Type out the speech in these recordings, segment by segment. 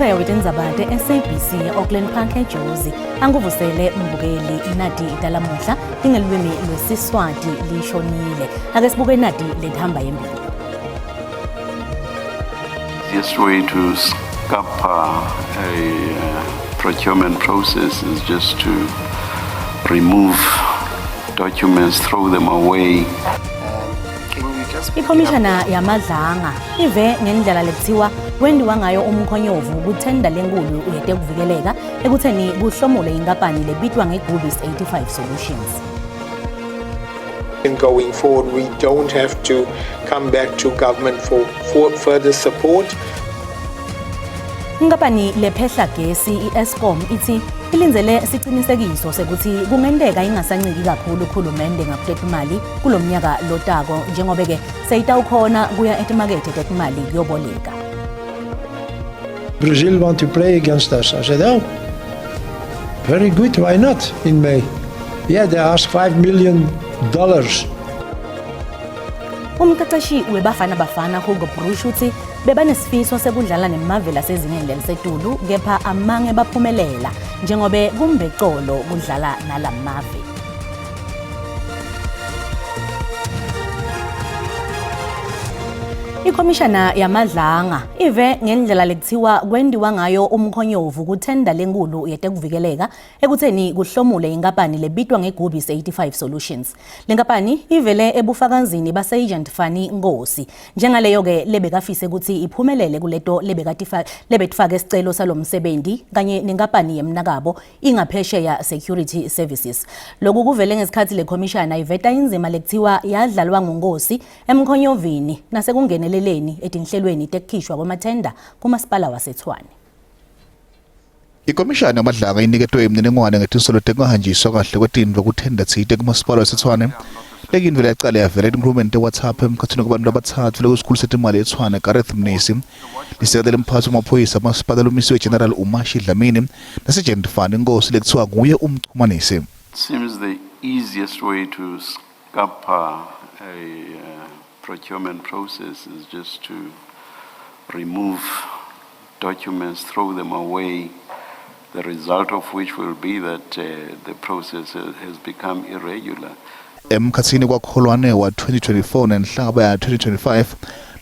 Kusuka wetindzaba te-SABC e-Auckland Park eJozi anguvusele mbukeli inadi talamuhla tingelulwimi lwesiSwati lishonile. Ake sibuke inadi lethamba yembili. Easiest way to scupper a procurement process is just to remove documents, throw them away. Ikhomishana yaMadlanga ive ngendlela lekuthiwa kwendiwa ngayo umkhonyovu kuthenda lenkulu yetekuvikeleka ekutheni kuhlomule inkampani lebitwa ngeGubis 85 Solutions. And going forward, we don't have to come back to government for further support. Inkampani lephehla gesi i-Eskom ithi ilindzele sicinisekiso sekuthi kungenteka ingasanciki kakhulu uhulumende ngakutetimali kulomnyaka lotako njengobe-ke seyitawukhona kuya etimakethe tetimali kuyoboleka. Brazil want to play against us. I said, oh, very good, why not in May? Yeah, they asked $5 million. Umqeqeshi weBafana Bafana Hugo Broos uthi bebanesifiso sekudlala nemavela asezingeni lelisetulu kepha amange baphumelela njengobe kumbecolo kudlala nalamave. Ikhomishana yaMadlanga ive ngendlela lekuthiwa kwendiwa ngayo umkhonyovu kuthenda lenkulu yetekuvikeleka ekutheni kuhlomule inkampani lebitwa ngeGubis 85 Solutions. Le nkampani ivele ebufakazini baSergeant Fani Nkosi njengaleyo-ke lebekafise ukuthi iphumelele kuleto lebetifake isicelo salomsebenzi kanye nenkampani yemnakabo ingaphesheya Security Services. Lokhu kuvele ngesikhathi le khomishana iveta inzima lekuthiwa yadlalwa nguNkosi emkhonyovini nasekungeneleleni etinhlelweni tekukhishwa kwemathenda kumasipala waseTshwane. Ikomishana yaMadlanga iniketwe imininingwane ngetinsolo tekungahanjiswa kahle kwetintfo kuthenda tsite kumasipala waseTshwane. Lekintfo leyacala yavela etinkhulumeni te-WhatsApp emkhatsini kwabantu labatsatfu lekusikhulu setimali eTshwane Gareth Mnisi, lisekela lemphatsi wemaphoyisa amasipala lomisiwe General Umashi Dlamini naSergeant Fani Nkosi lekuthiwa nguye umchumanisi. Seems the easiest way to scupper a procurement process is just to remove documents, throw them away, the result of which will be that the process has become irregular. Emkhatsini kwakholwane wa-2024 nenhlaba ya-2025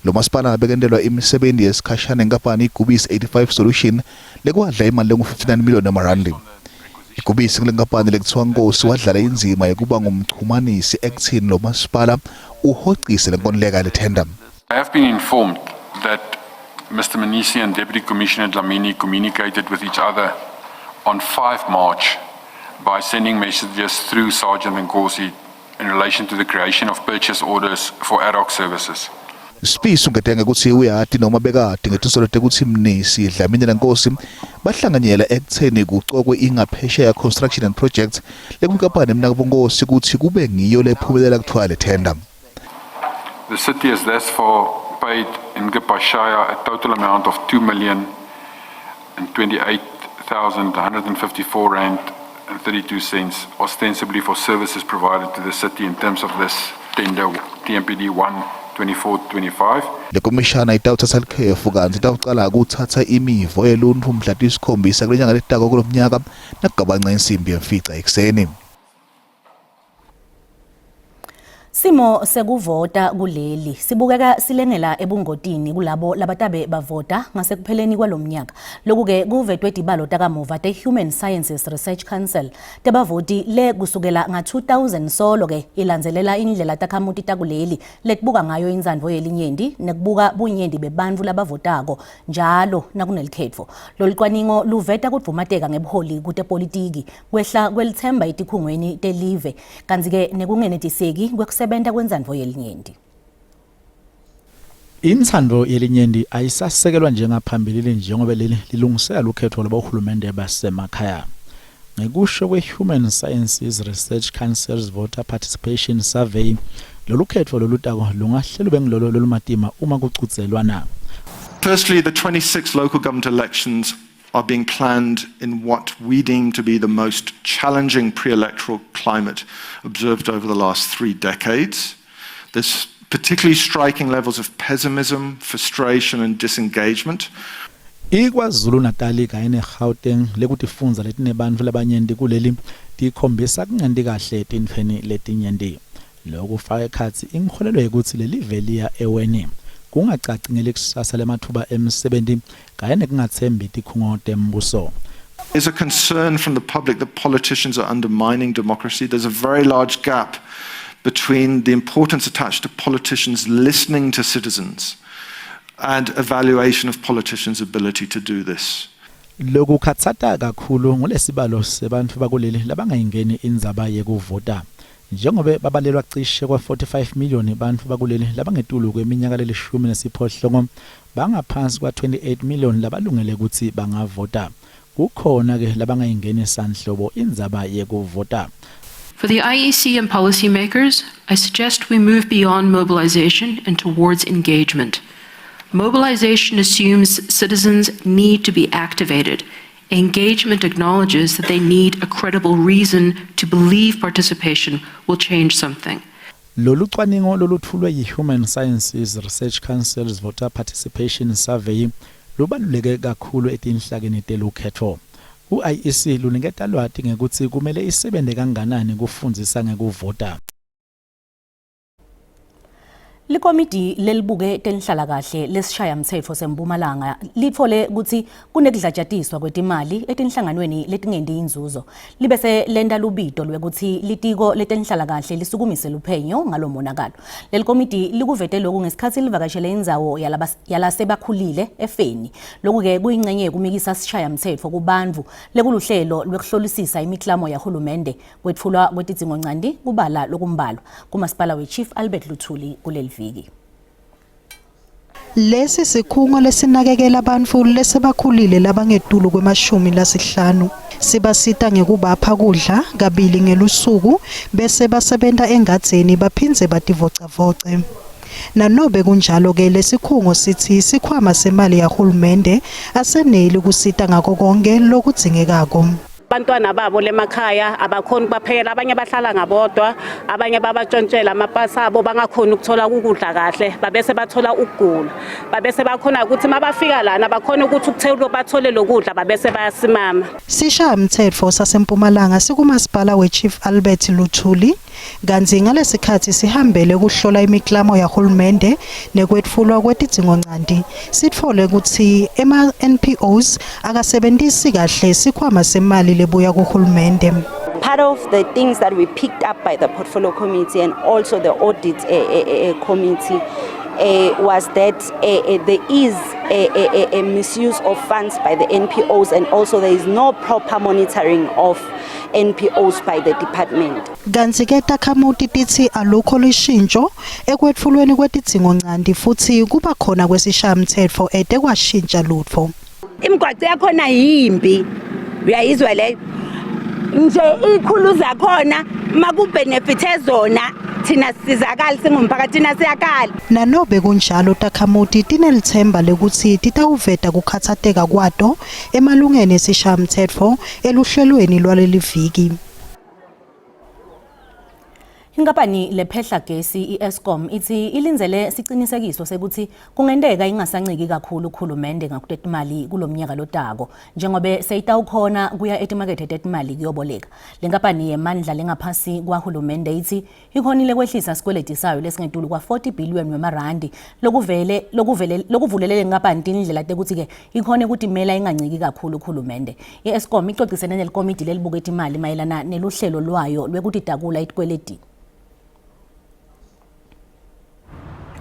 lo masipala bekentelwa imisebenzi yesikhashana inkampani iGubis 85 Solution lekwadla imali lengu-59 million emarandi. Igubisi kule nkampani lekuthiwa Nkosi wadlala inzima yokuba ngumchumanisi ekuthini lo masipala uhocise le nkontileka lethenda. I have been informed that Mr. Manisi and Deputy Commissioner Dlamini communicated with each other on 5 March by sending messages through Sergeant Nkosi in relation to the creation of purchase orders for ad hoc services. Sifiso ngedenge ukuthi uyati noma bekade ngetinsolo tekuthi Mnisi Dlamini naNkosi bahlanganyela ekutheni kucokwe ingaphesheya Construction and Projects lekwinkampani emnakabo Nkosi ukuthi kube ngiyo lephumelela kuthiwa le tender. The city has thus far paid Ngapashaya a total amount of 2,028,154 rand and 32 cents ostensibly for services provided to the city in terms of this tender TMPD 1 24-25. Le komishana itawuthatha likhefu kantsi itawucala kuthatha imivo yeluntfu mhla tisikhombisa kule nyanga letako kulo mnyaka nakugabanca insimbi yemfica ekuseni. Simo sekuvota kuleli sibukeka silengela ebungotini kulabo labatabe bavota ngasekupheleni kwalomnyaka. Lokhu-ke kuvetwe tibalo takamuva te-Human Sciences Research Council tebavoti le kusukela nga-2000 solo-ke ilandzelela indlela takhamuti takuleli lekubuka ngayo intsandvo yelinyenti nekubuka bunyenti bebantfu labavotako njalo nakunelikhetfo. Lolu cwaningo luveta kudvumateka ngebuholi kutepolitiki, kwehla kwelitsemba etikhungweni telive kantsi-ke nekungenetiseki kwekusebenta kwentsandvo yelinyenti. Intsandvo yelinyenti ayisasekelwa njengaphambilini njengoba leli lilungisela lukhetfo lwabohulumende basemakhaya. Ngekusho kwe-Human Sciences Research Council's Voter Participation Survey, lolu khetfo lolutako lungahle lube ngilolo lolumatima uma kucudzelwana. Firstly, the 26 local government elections are being planned in what we deem to be the most challenging pre-electoral climate observed over the last 3 decades. There's particularly striking levels of pessimism, frustration and disengagement. IKwaZulu-Natali kanye neGauteng lekutifundza letinebantfu labanyenti kuleli tikhombisa kungenti kahle etintfweni letinyenti. Loku kufaka ekhatsi inkholelo yekutsi lelive liya eweni, kungacaci ngelikusasa lematfuba emsebenti kanye nekungatsembi tikhungo tembuso. There's a concern from the public that politicians are undermining democracy. There's a very large gap between the importance attached to politicians listening to citizens and evaluation of politicians' ability to do this. Lokukhatsata kakhulu ngulesibalo sebantfu bakuleli labangayingeni indzaba yekuvota. Njengobe babalelwa cishe kwa-45 million bantfu bakuleli labangetulu kweminyaka lelishumi nesiphohlongo, bangaphansi kwa-28 million labalungele kutsi bangavota. Kukhona-ke labangayingeni sanhlobo indzaba yekuvota. For the IEC and policymakers, I suggest we move beyond mobilization and towards engagement. Mobilization assumes citizens need to be activated. Engagement acknowledges that they need a credible reason to believe participation will change something. Lolu cwaningo lolutfulwe yi-Human Sciences Research Council's Voter Participation Survey lubaluleke kakhulu etinhlakeni telukhetfo. Ku-IEC luniketa lwati ngekutsi kumele isebente kanganani kufundzisa ngekuvota. Likomidi lelibuke tenhlalakahle lesishayamtsetfo seMpumalanga litfole kutsi kunekudlajatiswa kwetimali etinhlanganweni letingenti inzuzo. Libese lenta lubito lwekutsi litiko letenhlalakahle lisukumise luphenyo ngalomonakalo. Leli komidi likuvete loku ngesikhatsi livakashele indzawo yalasebakhulile eFeni. Loku-ke kuyincenye yekumikisa sishayamtsetfo kubantfu lekuluhlelo lwekuhlolisisa imiklamo yahulumende kwetfulwa kwetidzingonchanti kubala lokumbalwa kumasipala weChief Albert Luthuli kuleli viki. Lesi sikhungo lesinakekela bantfu lesebakhulile labangetulu kwemashumi lasihlanu. Sibasita ngekubapha kudla kabili ngelusuku bese basebenta engadzeni baphindze bativocavoce. Nanobe kunjalo-ke lesikhungo sitsi sikhwama semali yahulumende aseneli kusita ngako konke lokudzingekako. Abantwana babo lemakhaya abakhoni ukubaphekela, abanye bahlala ngabodwa, abanye babatshontshela amapasi abo bangakhoni ukuthola ukudla kahle, babese bathola ukugula. Babese bakhona ukuthi mabafika lana bakhona ukuthi ukuthela bathole lokudla babese bayasimama. Sishayamtsetfo saseMpumalanga sikumasipala weChief Albert Luthuli Kantsi ngalesikhatsi sihambele kuhlola imiklamo yahulumende nekwetfulwa kwetidzingonchanti, sitfole kutsi ema-NPOs akasebentisi kahle sikhwama semali lebuya kuhulumende. Part of the things that we picked up by the portfolio committee and also the audit committee was that there is a, a, a misuse of funds by the NPOs and also there is no proper monitoring of NPOs by the department. Kantsi-ke takhamuti titsi alukho lushintjo ekwetfulweni kwetidzingonchanti futsi kuba khona kwesishayamtsetfo ete kwashintja lutfo. Imigwaco yakhona yimbi, uyayizwa leyo nje ikhulu zakhona makubhenefithe zona thina sisizakali singumphakathi thina siyakhala. Nanobe kunjalo takhamuti tinelitsemba lekutsi titawuveta kukhatsateka kwato emalungeni esishayamtsetfo eluhlelweni lwaleliviki. Inkampani lephehla gesi i-Eskom itsi ilindzele sicinisekiso sekutsi kungenteka ingasanciki kakhulu kuhulumende ngakutetimali kulomnyaka lotako njengobe seyitawukhona kuya etimakethe tetimali kuyoboleka. Le nkampani yemandla lengaphasi kwahulumende itsi ikhonile kwehlisa sikweleti sayo lesingetulu kwa-40 billion wemarandi lokuvele lokuvele lokuvulele lenkampani tindlela tekutsi-ke ikhone kutimela inganciki kakhulu kuhulumende. I-Eskom icocisene nelikomidi lelibuka timali mayelana neluhlelo lwayo lwekutitakula etikweletini.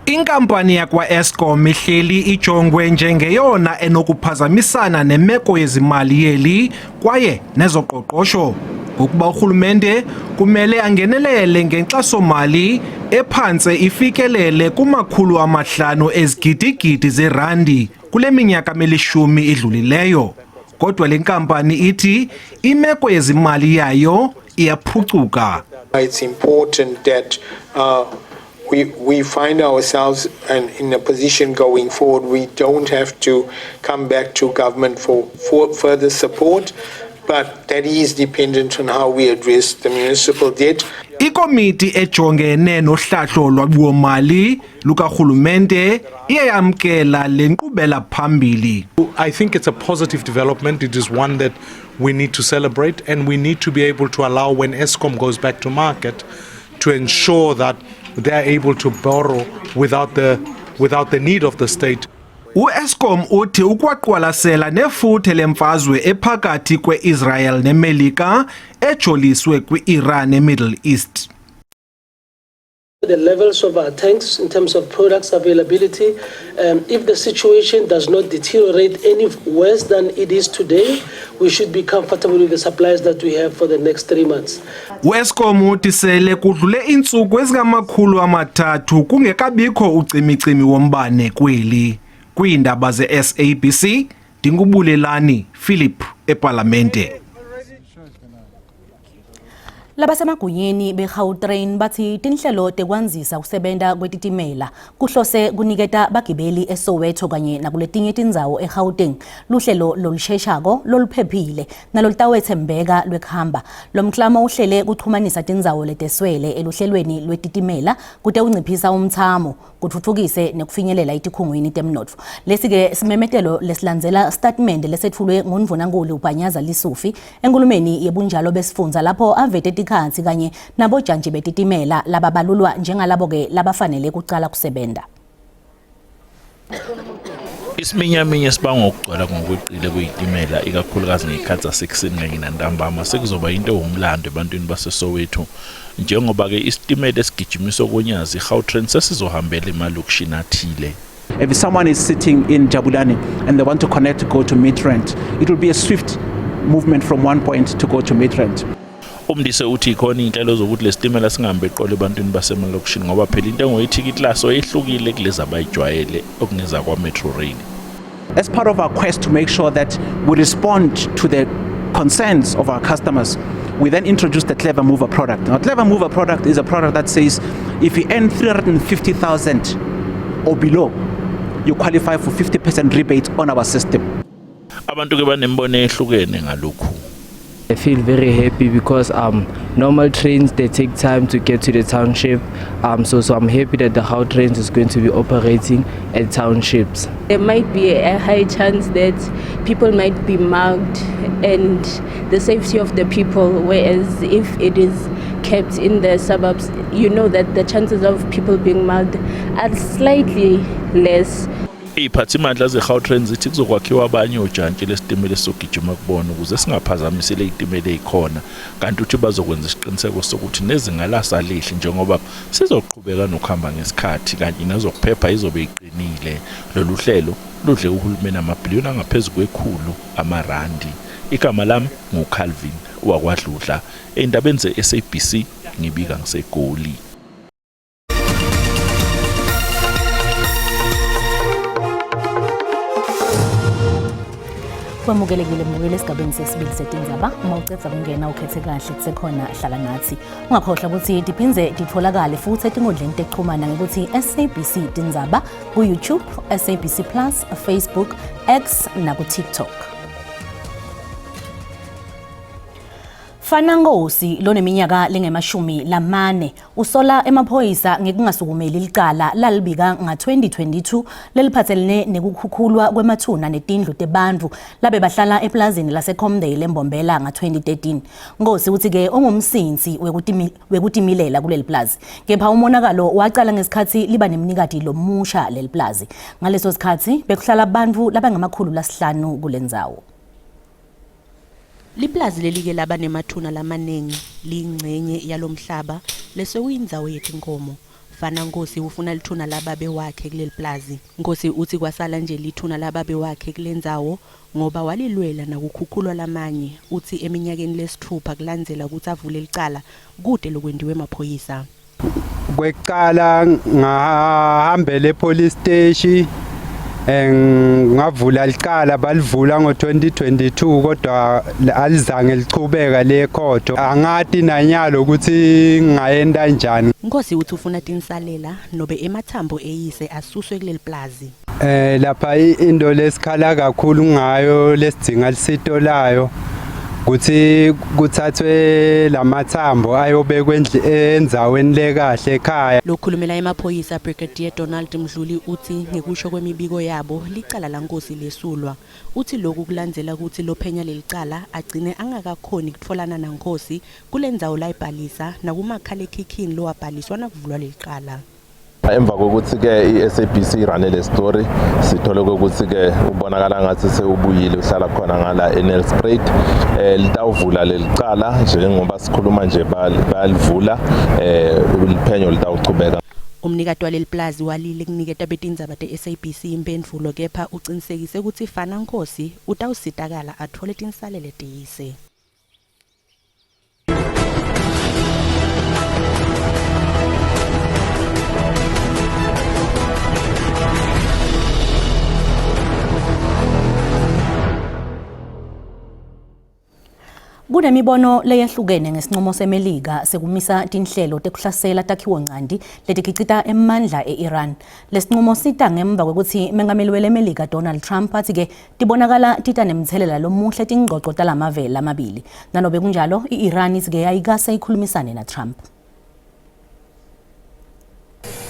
Inkampani yakwa-Eskom ihleli ijongwe njengeyona enokuphazamisana nemeko yezimali yeli kwaye nezoqoqosho ngokuba urhulumente kumele angenelele ngenkxasomali ephantse ifikelele kumakhulu amahlanu ezigidigidi zerandi kule minyaka milishumi idlulileyo. Kodwa le nkampani ithi imeko yezimali yayo iyaphucuka. It's important that we find ourselves in a position going forward. We don't have to come back to government for further support, but that is dependent on how we address the municipal debt. Ikomiti ejongene nohlahlo lwabiwomali lukarhulumente iye yamkela le nkqubela phambili. I think it's a positive development. It is one that we need to celebrate and we need to be able to allow when Eskom goes back to market to ensure that they are able to borrow without the without the need of the state. U-Eskom uthi ukwaqwalasela nefuthe lemfazwe ephakathi kwe-Israel neMelika ejoliswe kwi-Iran eMiddle East. The levels of our tanks in terms of products availability, if the situation does not deteriorate any worse than it is today, we should be comfortable with the supplies that we have for the next 3 months. U-Eskom uthi sele kudlule iintsuku ezingama-300 kungekabikho ucimicimi wombane kweli. Kwiindaba ze-SABC, ndinguBulelani Philip ePalamente. Labasemagunyeni beGautrain bathi tinhlelo tekwandzisa kusebenta kwetitimela kuhlose kuniketa bagibeli eSoweto kanye nakuletinye tindzawo eGauteng luhlelo lolusheshako loluphephile nalolutawetsembeka lwekuhamba. Lo mklamo uhlele kuchumanisa tindzawo leteswele eluhlelweni lwetitimela kute unciphisa umthamo kutfutfukise nekufinyelela etikhungweni temnotfo. Lesi-ke simemetelo lesilandzela statement lesetfulwe ngundvunankulu Panyaza Lesufi enkulumeni yebunjalo besifundza lapho avete tikhatsi kanye nabojantji betitimela lababalulwa njengalabo-ke labafanele kucala kusebenta. Isiminyaminya sibangwa ukugcwala ngokweqile kwezitimela ikakhulukazi ngezikhathi zasekuseni kanye nantambama sekuzoba into ewumlando ebantwini baseSoweto njengoba-ke isitimela esigijimiswa konyazi iGautrain sesizohambela emalokishini athile. If someone is sitting in Jabulani and they want to connect to go to Midrand, it will be a swift movement from one point to go to Midrand. Umndise uthi ikhona iy'nhlelo zokuthi lesitimela singahambi eqolo ebantwini basemalokishini ngoba phela intengo yethikithi laso yehlukile kulezi abayijwayele okungeza kwa-Metro Rail. As part of our quest to make sure that we respond to the concerns of our customers, we then introduced the Clever Mover product. Now, Clever Mover product is a product that says if you earn 350,000 or below, you qualify for 50% rebate on our system. Abantu ke banembono ehlukene ngalokhu. I feel very happy because normal trains, they take time to get to the township. So I'm happy that the Gautrain is going to be operating at townships. There might be a high chance that people might be mugged and the safety of the people, whereas if it is kept in the suburbs, you know that the chances of people being mugged are slightly less. Iy'phathimandla ze-Gautrain zithi kuzokwakhiwa abanye ojantshi lesitimela esizogijima kubona ukuze singaphazamisi ley'timela ey'khona, kanti uthi bazokwenza isiqiniseko sokuthi nezinga laso alehli njengoba sizoqhubeka nokuhamba ngesikhathi kanti nezokuphepha izobe iqinile. Lolu hlelo ludle uhulumeni amabhiliyoni angaphezu kwe-100 amarandi. Igama lami nguCalvin wakwaDludla, ey'ndabeni ze-SABC ngibika ngiseGoli. Kwamukelekile mbukeli esigabeni sesibili setindzaba. Uma ucedza kungena ukhethe kahle kusekhona hlala nathi. Ungakhohlwa ukuthi tiphindze titholakale futhi etinkundleni tekuxhumana ngekuthi SABC Tindzaba ku-YouTube, SABC Plus, Facebook, X naku-TikTok. Fana Nkosi loneminyaka lengemashumi lamane usola emaphoyisa ngekungasukumeli licala lalibika nga-2022 leliphathelene nekukhukhulwa kwemathuna netindlu tebantfu labe bahlala eplazini laseComdale eMbombela nga-2013. Nkosi uthi-ke ungumsinsi wekutimilela kuleli plazi, kepha umonakalo wacala ngesikhathi liba nemnikati lomusha leli plazi. Ngaleso sikhathi bekuhlala bantfu labangama-500 kulendzawo. Liplazi lelike laba nemathuna lamaningi liyingcenye yalomhlaba lesekuyindzawo yetinkomo. Fana Nkosi ufuna lithuna lababe wakhe kuleli plazi. Nkosi uthi kwasala nje lithuna lababe wakhe kulendzawo ngoba walilwela nakukhukhulwa lamanye. Uthi eminyakeni lesithupha kulandzela ukuthi avule licala kute lokwentiwe emaphoyisa. Kwekuqala ngahambela epolice station, ngavula licala, balivula ngo-2022 kodwa alizange lichubeka le khotho. Angati nanyalo ukuthi ngingayenda njani. Nkosi uthi ufuna tinsalela nobe emathambo eyise asuswe kuleli plazi. Lapha into lesikhala kakhulu ngayo lesidzinga lisito layo Kutsi kuthathwe lamathambo ayobekwa endzaweni lekahle ekhaya. Lokhulumela emaphoyisa Brigadier Donald Mdluli utsi ngekusho kwemibiko yabo licala laNkosi lesulwa. Utsi loku kulandzela kutsi lophenya lelicala agcine angakakhoni kutfolana naNkosi kulendzawo layibhalisa nakumakhalekhikhini lowabhaliswa nakuvulwa lelicala. Emva kokuthi-ke i-SABC irane le story, sithole kokuthi-ke ubonakala ngathi sewubuyile, uhlala khona ngala eNelspruit. Litawuvula lelicala njengoba sikhuluma nje, bayalivula, liphenyo litawuchubeka. Umnikati waleli plazi walile kuniketa betindzaba te-SABC imphendvulo, kepha ucinisekise kutsi Fana Nkosi utawusitakala atfole tinsalele tiyise. Kunemibono leyehlukene ngesinqumo seMelika sekumisa tinhlelo tekuhlasela takhiwonchanti letikhicita emandla e-Iran. Lesinqumo sita ngemva kwekutsi Mengameli weleMelika Donald Trump atsi-ke tibonakala tita nemtselela lomuhle tingcoco talamave lamabili. Nanobe kunjalo, i-Iran itsi-ke ayikase ikhulumisane na-Trump.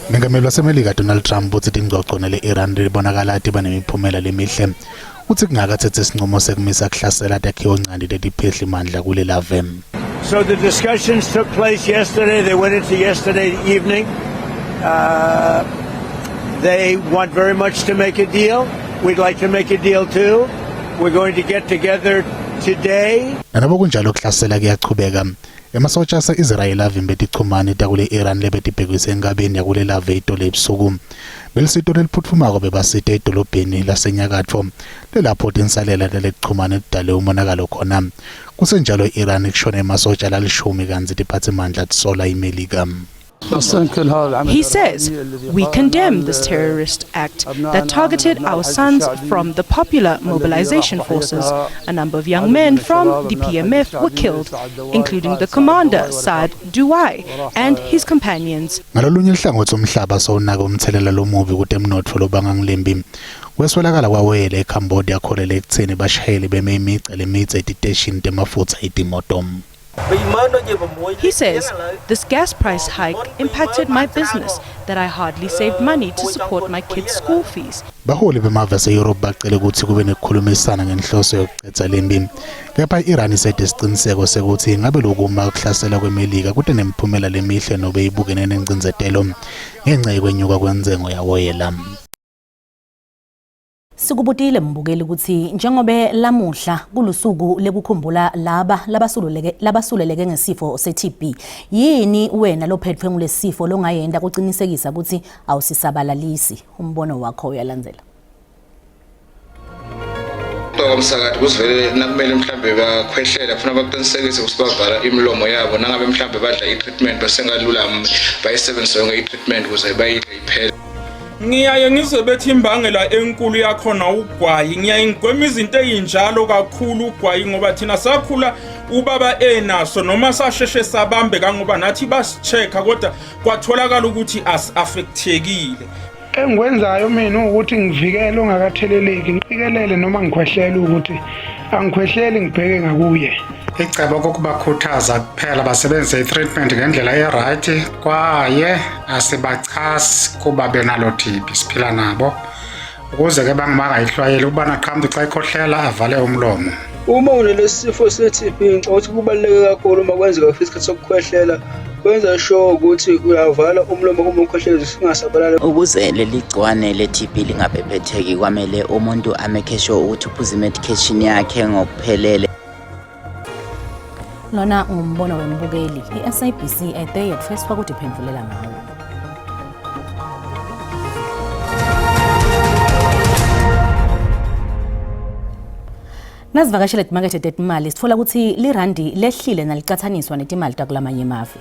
Mengameli waseMelika Donald Trump utsi tingcoco nele-Iran libonakala tiba nemiphumela lemihle. Utsi kungakatsetsi sinqumo sekumisa kuhlasela takhiwonchanti letiphehli mandla kulelave. So the discussions took place yesterday. They went into yesterday evening. They want very much to make a deal. We'd like to make a deal too. We're going to get together today. Nanobe kunjalo, kuhlasela kuyachubeka. Emasotsha ase-Israel avimbe tichumane takule Iran lebetibhekise enkabeni yakulelave itolo ebusuku. Belisito leliphutfumako bebasite edolobheni lasenyakatfo lelapho tinsalela lelekuchumane tidale umonakalo khona. Kusenjalo, i-Iran kushone emasotsha lalishumi kantsi tiphatsimandla tisola iMelika. He says, "We condemn this terrorist act that targeted our sons from the Popular Mobilization Forces. A number of young men from the PMF were killed, including the commander, Saad Duwai, and his companions." Ngalolunye uhlangothi, umhlaba sowunaka umthelela lomubi kutemnotfo lobanga ngilembi. Kweswelakala kwawoyela eCambodia kholele ekutheni bashayeli beme imigca lemidze etiteshini temafutsa etimoto. He says, "This gas price hike impacted my business, that I hardly saved money to support my kids' school fees." Baholi bemave ase-Europe bacele ukuthi kube nekukhulumisana ngenhloso yokucedza lempi, kepha i-Iran isede siciniseko sekuthi ngabe lokuma kuhlasela kweMelika kute nemiphumela lemihle nobe ibukene nencindzetelo ngenca yekwenyuka kwentsengo yawoyela. Sikubutile mbukeli ukuthi njengobe lamuhla kulusuku lekukhumbula laba labasuleleke ngesifo se-TB, yini wena lophethwe ngulesifo longayenta kucinisekisa ukuthi awusisabalalisi? Umbono wakho uyalandzela. Komsakathi kusivele nakumele mhlambe bakhwehlela, kufuna baqinisekise ukuthi bavala imilomo yabo. Nangabe mhlambe badla i-treatment, basengalulami bayisebenzise yonke i-treatment ukuze bayidle iphele. Ngiyaye ngizwe bethi imbangela enkulu yakhona ugwayi. Ngiyaye ngigwema izinto ey'njalo kakhulu, ugwayi, ngoba thina sakhula ubaba enaso, noma sasheshe sabambeka ngoba nathi basi-check-a, kodwa kwatholakala ukuthi asi-affectekile. Engikwenzayo mina ukuthi ngivikele ongakatheleleki, ngiqikelele noma ngikhwehlela ukuthi angikhwehleli ngibheke ngakuye. Icebo kukubakhuthaza kuphela basebenzise i-treatment ngendlela e-right, kwaye asibachasi kuba benalo TB, siphila nabo ukuze ke bangayihlwayeli ukubana qha mntu xa ikhohlela avale umlomo. Uma unalesi sifo se-TB, ngicabanga ukuthi kubaluleke kakhulu uma kwenzeka kufika isikhathi sokukhwehlela, kwenza sure ukuthi uyavala umlomo uma ukhwehlela, singasabalali. Ukuze leli gciwane le-TB lingabhebhetheki, kwamele umuntu a-make sure ukuthi uphuze i-medication yakhe ngokuphelele. Lona ngumbono wembukeli. I-SABC ete yetfweswa kutiphendvulela ngawo. Nasivakashele timakethe tetimali, sitfola kutsi lirandi lehlile nalicatsaniswa netimali takulamanye emave.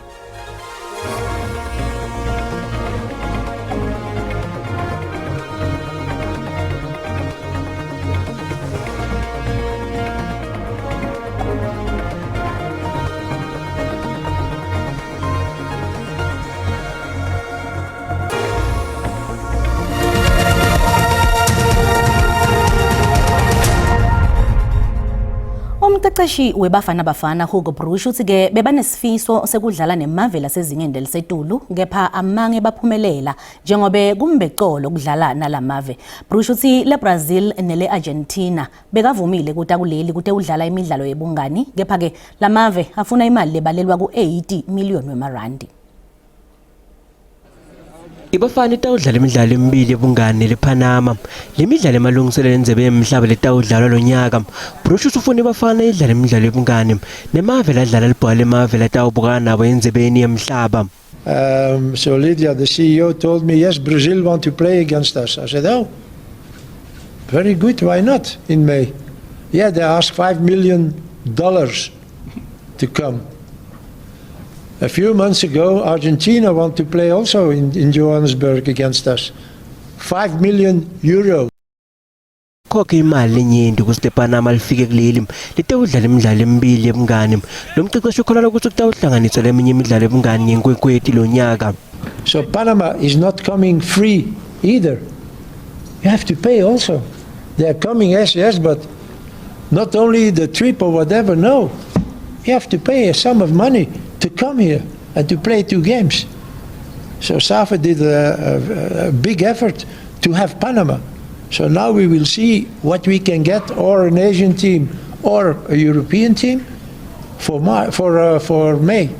Umceceshi weBafana Bafana Hugo Broos utsi-ke bebanesifiso sekudlala nemave lasezingeni lelisetulu kepha amange baphumelela njengobe kumbecolo kudlala nalamave. Broos utsi le-Brazil nele-Argentina bekavumile kuta kuleli kutewudlala imidlalo yebungani kepha-ke lamave afuna imali lebalelwa ku-80 million wemarandi. IBafana itawudlala imidlalo emibili yebungani nelePanama. Le midlalo emalungiselelo endzebe yemhlaba letawudlalwa lonyaka. Bruce ufuna iBafana idlale imidlalo yebungani nemave ladlala libhola lemave latawubukana nabo endzebeni yemhlaba. So Lydia, the CEO, told me, yes, Brazil want to play against us. I said, oh, very good, why not in May? Yeah, they asked $5 million to come. A few months ago, Argentina want to play also in Johannesburg against us. 5 million euro. Khokhe imali lenyenti ukuze lePanama lifike kuleli litewudlala imidlalo emibili yebungani. Lo mqeqeshi ukholelwa ukuthi kutawuhlanganiswa leminye imidlalo yebungani ngenkwenkweti lonyaka. So Panama is not coming free either. You have to pay also. They are coming, yes, yes, but not only the trip or whatever, no. You have to pay a sum of money to come here and to play 2 games. So SAFA did a big effort to have Panama. So now we will see what we can get, or an Asian team or a European team for May.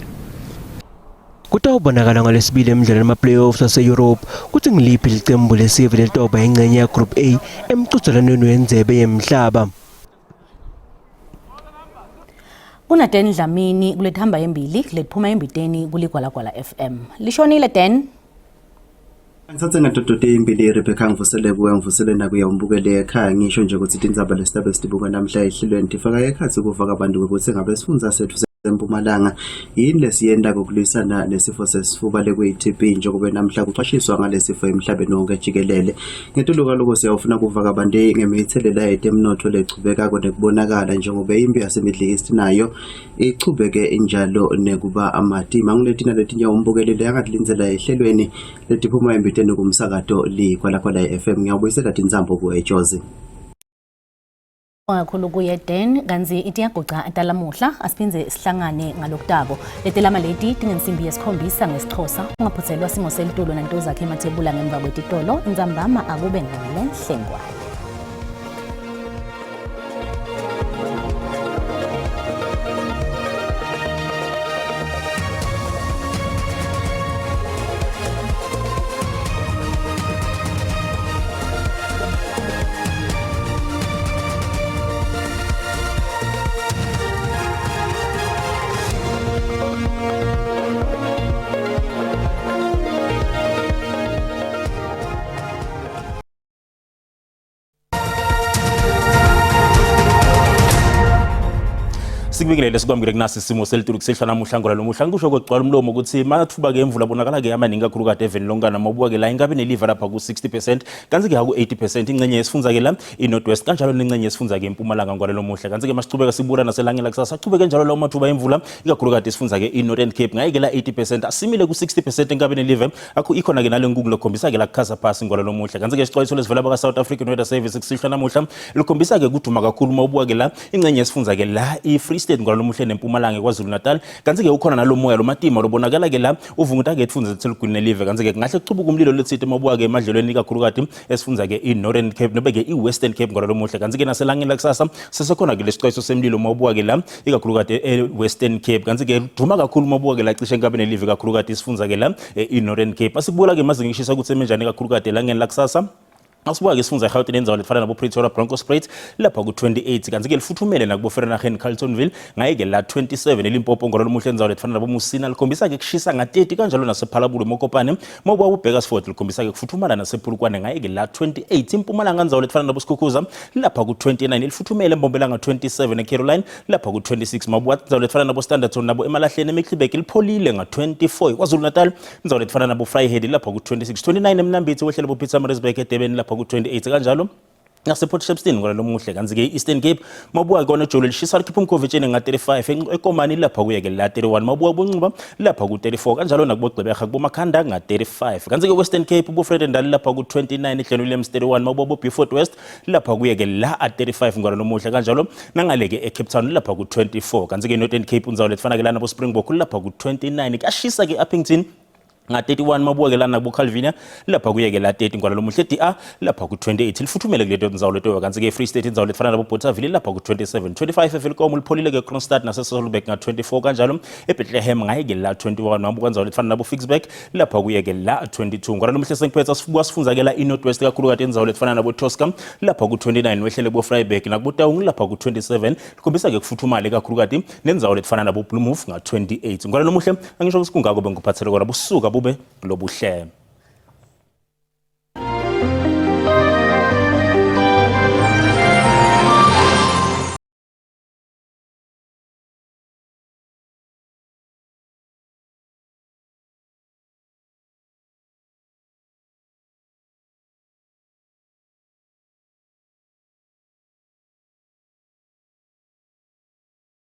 Kutawubonakala ngalesibili emidlalweni yama-playoffs ase-Europe kutsi ngiliphi licembu lesive lelitawuba yincenye ya-Group A emcudzelwaneni wendzebe yemhlaba. Kuna Dan Dlamini kulethamba embili letiphuma embiteni kuligwalagwala FM. Lishonile Dan. Ngithathe ngadodote imbili Rebecca ngivusele kuwe ngivusele nakuye umbukele ekhaya ngisho nje ukuthi tindzaba lesitabe sitibuka namhla ehlelweni tifaka ekhatsi kuva kabantu ukuthi ngabe sifundza sethu eMpumalanga yini lesiyenta kokulwisana nesifo sesifuba lekuyi-TB njengoba namhla kuchwashiswa ngalesifo emhlabeni wonke jikelele. Ngetulu kwaloko siyawufuna kuva kabanti ngemithelela yetemnotfo lechubekako nekubonakala njengoba impi yaseMiddle East nayo ichubeke injalo nekuba matima. Nguleti naletinye umbukelile angatilindzela ehlelweni letiphuma embiteni kumsakato Ligwalagwala FM. Ngiyawubuyisela tintsambo kuwe Jozi. Kakhulu kuye Dan kantsi itiyaguca talamuhla asiphindze sihlangane ngalokutako letelama leti tingensimbi yesikhombisa ngesiXhosa ungaphuthelwa simo selitulo nantozakhe emathebula ngemva kwetitolo intsambama akube ngalenhlengwane. Sikubingelele sikwamukele kunasi isimo selitulu kusihlwa namuhla ngola lomuhla ngikusho kwegcwala umlomo ukuthi mathuba-ke emvula abonakala-ke amaningi kakhulu kade eveni lonkana mawubuka-ke la ingabe neliva lapha ku-60 percent kanti-ke aku-80 percent ingcenye yesifundza-ke la i-North West kanjalo nengcenye yesifundza-ke impumalanga ngwalelo muhle kanti-ke masichubeka sibura naselangeni lakusasa achubeke njalo lawo mathuba emvula ikakhulukati isifundza-ke i-Northern Cape ngayike la 80 percent asimile ku-60 percent enkabeni live akho ikhona-ke nale nkungu lokhombisa-ke la kukhasa phasi ngwalelo muhle kanti-ke isixwayiso lesivela baka-South African Weather Service kusihlwa namuhla likhombisa-ke kuduma kakhulu uma ubuka-ke la ingcenye yesifundza-ke la i-Free State ngwalelo muhle nempumalanga KwaZulu Natal kanti-ke ukhona nalo moya lomatima lobonakala-ke la uvunguta-ke ethunzi lethelugwini nelive kanti-ke kungahle kuchubuke umlilo letsite uma ubuka-ke emadlelweni ikakhulukati esifundza-ke i-Northern Cape nobe-ke i-Western Cape ngololo muhle kanti-ke naselangeni lakusasa sesekhona-ke lesixwayiso semlilo uma ubuka-ke la ikakhulukati e-Western Cape kanti-ke duma kakhulu uma ubuka-ke la cishe enkabeni elive kakhulukati isifundza-ke la i-Northern Cape asikubuka-ke mazinga ekushisa ukuthi emenjani kakhulukati elangeni lakusasa. Asibuka-ke isifundza eGauteng nendzawo lefana nabo-Pretoria Bronkhorstspruit lapha ku-28 kanti-ke lifuthumele nakubo-Vereeniging Carltonville ngaye-ke la 27 eLimpopo ngololo muhle endzawo lefana nabo-Musina likhombisa-ke kushisa nga-30 kanjalo nasePhalabulo Mokopane mawubuka ku-Burgersfort likhombisa-ke kufuthumala nasePolokwane ngaye-ke la 28 impumalanga ndzawo lefana nabo-Skukuza lapha ku-29 elifuthumele eMbombela nga-27 eCaroline lapha ku-26 mawubuka ndzawo lefana nabo-Standerton nabo emalahleni eMiddelburg lipholile nga-24 KwaZulu-Natal indzawo letifana nabo Vryheid lapha ku-26 29 eMnambithi wehlele bo-Pietermaritzburg eDurban lapha ku-28 kanjalo. NgasePort Shepstone ngona lomuhle kanti-ke i-Eastern Cape mabuka kona ejolo lishisa likhipha umkhovetsheni nga-35 eKomani lapha kuye-ke la 31 mabuka boncuba lapha ku-34 kanjalo nakubogqeberha kubomakhanda nga-35 kanti-ke Western Cape boFredendal lapha ku-29 eGlen Williams 31 mabuka bo-Beaufort West lapha kuye-ke la a-35 ngona lomuhle kanjalo nangale-ke eCape Town lapha ku-24 kanti-ke Northern Cape indzawo letifana-ke lana bo-Springbok lapha ku-29 kuyashisa-ke e-Upington nga-31 mabuka ke lana kubo-Calvinia lapha kuye ke la 30 ngwala lomuhle DR lapha ku-28 lifuthumele kuleto ndzawo leto kanti ke Free State indzawo letifana nabo Bothaville lapha ku-27 25 eVelkom lipholile ke Kroonstad naseSolberg nga-24 kanjalo eBethlehem ngaye ke la 21 mabuka indzawo letifana nabo Ficksburg lapha kuye ke la 22 ngwala lomuhle sengiphetha sifuka sifunza ke la iNorth West kakhulu kade indzawo letifana nabo Tosca lapha ku-29 wehlele bo Vryburg nakuboTaung lapha ku-27 likhombisa ke kufuthumale kakhulukati nendzawo letifana nabo Bloemhof nga-28 ngwala lomuhle angisho ukuthi kungako bengikuphathele kona busuka bube lobuhle.